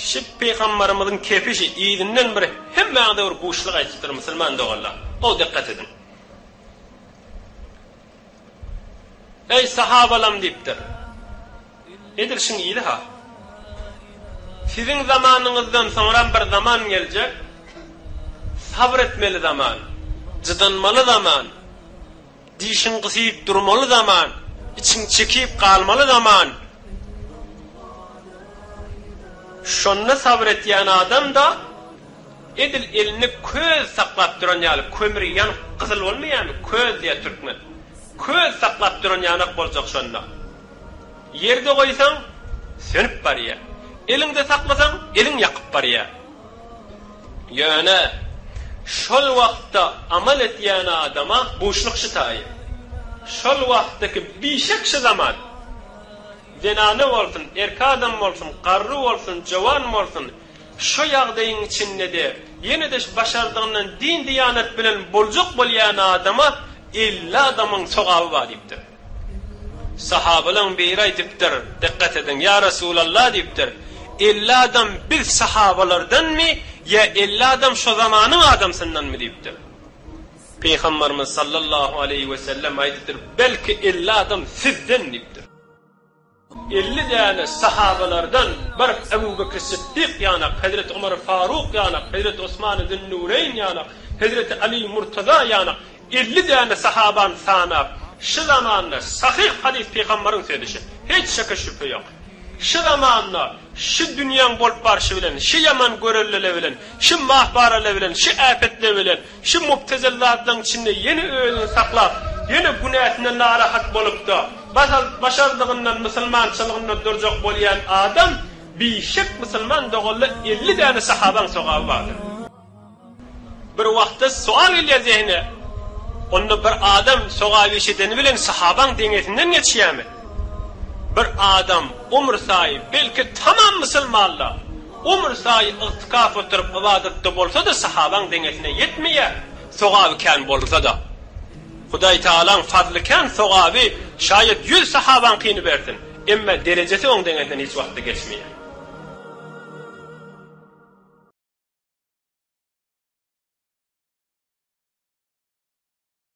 Şi pygambarymyzyň kepi şi yzyndan bir hemmäňize bir buşluk aýdypdyr musulman doganlar. Gowy dikgat ediň. Eý sahabalam diýipdir. Edil şiň yzy ha. Siziň zamanyňyzdan soňram bir zaman geljek. Sabyr etmeli zaman. Jydanmaly zaman. Dişiň gysyp durmaly zaman, içiň çekip galmaly zaman. Şonda sabyr etýän adam-da edil elinde köz saklap duran ýaly, kömür ýanyp gyzyl bolmaýarmy, köz diýýär türkmen. Köz saklap duran ýanak boljak şonda. Ýerde goýsaň, sönüp barýar. Eliňde saklasaň, eliň ýakyp barýar. Ýöne şol wagtda amal etýän adama buşluk şu taýy. Şol wagtdaky bişek şu zaman. Zenana bolsun, erkek adam bolsun, garry bolsun, jowan bolsun, şo ýagdaýyň içinde-de ýene-de şu başardygyndan din-diýanet bilen boljak bolýan adama 50 adamyň sogaby bar diýipdir. Sahabalaň biri aýdypdyr, dykgat ediň, Ýa Resulallah diýipdir, 50 adam biz sahabalardanmy ýa 50 adam şo zamanyň adamsyndanmy diýipdir. Pygambarymyz sallallahu aleýhi wesellem aýdypdyr, Belki 50 adam sizden diýipdir. 50 däne sahabalardan bir Ebu Bekr Sytdyk ýanak, Hezreti Omar Faruk ýanak, Hezreti Osman Zünnureýn ýanak, Hezreti Aly Murtaza ýanak, 50 däne sahabany sanap, şu zamanda sahyh hadys pygambaryň sözi şu, hiç şeke şübhe ýok. Şu zamanda şu dünýäň bolup barşy bilen, şu ýaman görellele bilen, şu mahbarale bilen, şu äpetle bilen, Şu mubtezel zatlaryň içinde ýene özüni saklap, ýene günäsinden narahat bolup-da, başardygyndan musulmançylygynda durjak bolýan adam, bişek musulman doganla 50 däne sahabaň sogaby bardyr. Bir wagtda sowal gelýär zehine, onda bir adam sogap iş edeni bilen sahabaň deňesinden geçýärmi? Bir adam ömürsaýy, belki tamam musulmanlar, Ömür saýy ygtykaf oturyp ybadatda bolsa-da sahabaň deňesine ýetmeýär, sogaby kän bolsa-da. Hudaý Tagalaň fazly kän sogaby şaýat ýüz sahabaňkyny bersin, emma derejesi oň deňesinden hiç wagtda geçmeýär.